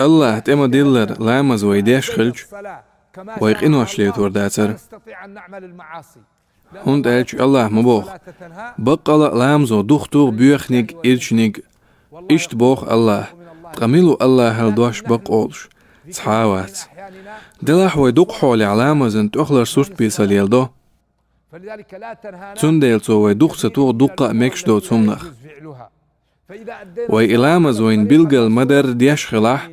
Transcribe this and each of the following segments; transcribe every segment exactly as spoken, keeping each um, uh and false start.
Аллахӏа тӏе ма-диллара, ламаз вай деш хилча, вай къинош летор дацара. ХӀунда аьлча Аллахӏа ма боху: «Баккъала а ламазо духатуху боьханиг а, ирчаниг а». Иштта боху Аллахӏа, ткъа мила ву Аллахӏал дош бакъ олуш? Цхьа а вац. Делахь вай дукха хьолехь ламазан тӀехулара сурт бийсал елдо. Цундела Цо вай духу ца туху дуккха а мегаш доцу хӀуманах. Вай и ламаз вайна билггал ма-дарра деш хилахь,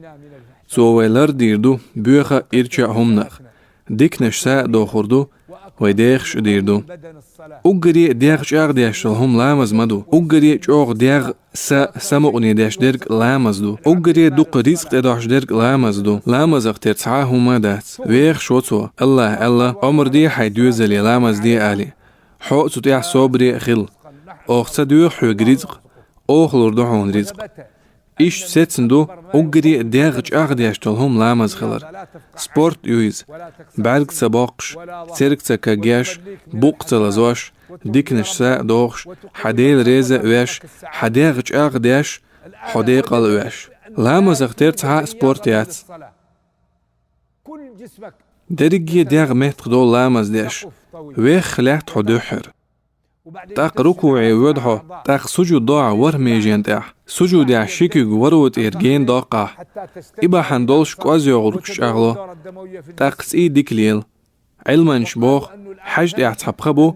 Цо вай лардийр ду боьха а, ирча а хӀуманах, диканаш са а дохур ду, вай дехаш а дийр ду. Уггаре а дегӀ чӀагӀдеш долу хӀума ламаз ма ду. Уггаре а чӀогӀа дегӀ, са самукъане деш дерг ламаз ду. Уггаре а дукха рицкъ тӀедожош дерг ламаз ду. Ламазах тера цхьа а хӀума а дац. Вехаш ву Цо. Аллахӏа аьлла: «Омра де хьайн доьзале ламаз де», — аьлла. Хьо а цу тӀехь собаре а хила. Оха ца доьху хьоьга рицкъ, оха лур ду хьуна рицкъ. Иштта сецна ду уггаре а дегӀ чӀагӀдеш долу хӀума ламаз хилар. Спорт ю иза. БӀаьрг ца боккхуш, церг ца кагъеш, букъ ца лазош, диканаш са а дохуш, хьан Дела реза а веш, хьан дегӀ чӀагӀдеш, хьо декъал а веш. Ламазах тера цхьа а спорт яц. Дерриге а дегӀ меттах долу ламаз деш, вехха лаьтта хьо дуьххьара. ТӀаккха рукуӀе воьду хьо, тӀаккха сужуд до ахь ворхӀ меженна тӀехь. Сужудехь ши куьг ворхӀо тӀера гена доккху ахь. И бахьана долуш кӀозза йогӀургаш чӀагӀло. ТӀаккха цӀий дика лела. Ӏилманчаша боху, хьаьжа тӀехь цхьа пха бу,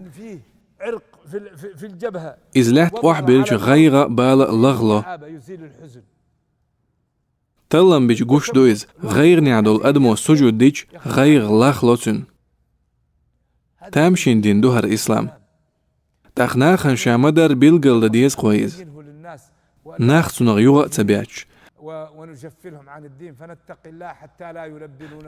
иза лаьтта охьабиллича гӀайгӀа а, бала а лахло. Таллам бича гуш ду иза, гӀайгӀанехь долу адамо сужуд дича, гӀайгӀа лахло цуьнан. Тамашийна дин ду хӀара ислам. ТӀаккха нахана ша ма-дарра билгалдан деза кхо иза. Нах цунах юха а ца бетташ.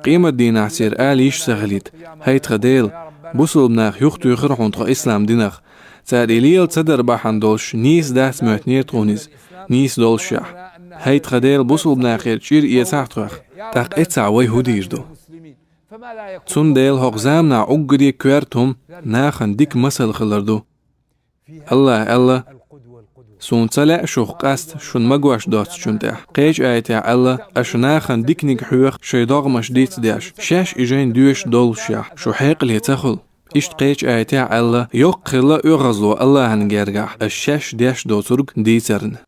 Къематдийнахь церан ала йиш ца хилийта: «ХӀай тхан Дела, бусулба нах юхатуьйхира хьуна тхо ислам динах. Цара и лела ца дар бахьана долуш нийса дац моьттинера тхуна иза, нийса доллушехь. ХӀай тхан Дела, бусулба нахера чӀир эцахьа тхох». ТӀаккха эццахь вай хӀун дийр ду? Цундела хӀокху заманахь уггаре коьрта хӀума нахана дика масал хилар ду. Аллахӏа аьлла: «Суна ца лаьа шух къаста шуна магош доцучунна тӀехь». Кхечу аятехь аьлла: «Аша нахана диканиг хьоьху шайн догӀмаш дицдеш, шаьш и жайна доьшуш доллушехь, шу хьекъале ца хуьлу». Иштта кхечу аятехь аьлла: «Йоккха хилла оьгӀазло Аллахӏана гергахь, аша шаьш деш доцург дийцарна».